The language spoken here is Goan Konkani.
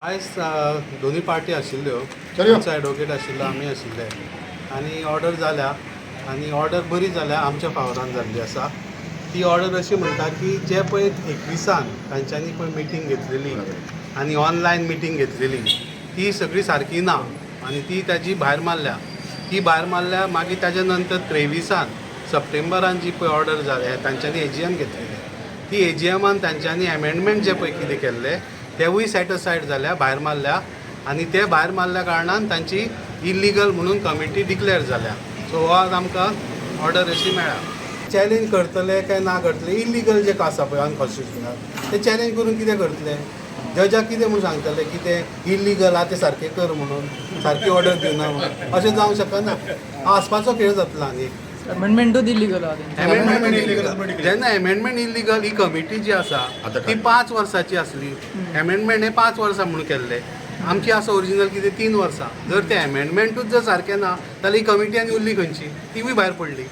आयज दोनूय पार्टी आशिल्ल्यो. चल यो. आमचो एडवोकेट आशिल्लो, आमी आशिल्ले आनी ऑर्डर जाल्या आनी ऑर्डर बरी जाल्या, आमच्या फावरान जाल्ली आसा. ती ऑर्डर अशी म्हणटा की जे पळय 21 तांच्यांनी पळय मिटींग घेतलेली आनी ऑनलायन मिटींग घेतलेली ती सगळी सारकी ना आनी ती ताजी भायर मारल्या. ती भायर मारल्या, मागीर ताच्या नंतर 23 सप्टेंबरान जी पळय ऑर्डर जाल्या, तांच्यांनी एजीएम घेतलेली, ती एजीएमान तांच्यांनी एमेंडमेंट जे पळय कितें केल्ले तेवूय सेट असायड जाल्या, भायर मारल्या आनी ते भायर मारल्या कारणान तांची इलिगल म्हणून कमिटी डिक्लेअर जाल्या. सो हो आज आमकां ऑर्डर अशी मेळ्ळा. चॅलेंज करतले काय ना करतले? इलिगल जे आसा पळय, अनकॉन्स्टिट्युशनल, ते चॅलेंज करून कितें करतले? जजाक कितें म्हूण सांगतले की ते इलिगल आहा, ते सारकें कर म्हणून, सारकी ऑर्डर दिवना म्हणून? अशें जावंक शकना. हांसपाचो खेळ जातलो आनी अमेंडमेंटूच इलिगल आहा तेंचें. Amendment illegal. जेन्ना अमेंडमेंट इलिगल, ही कमिटी जी आसा आता ती 5 वर्साची आसली. अमेंडमेंट हे 5 वर्सां म्हणून केल्ले. आमची आसा ओरिजिनल कितें 3 वर्सां. जर ते अमेंडमेंटूच जर सारकें ना जाल्यार ही कमिटी आनी उरली खंयची? तिवूय भायर पडली.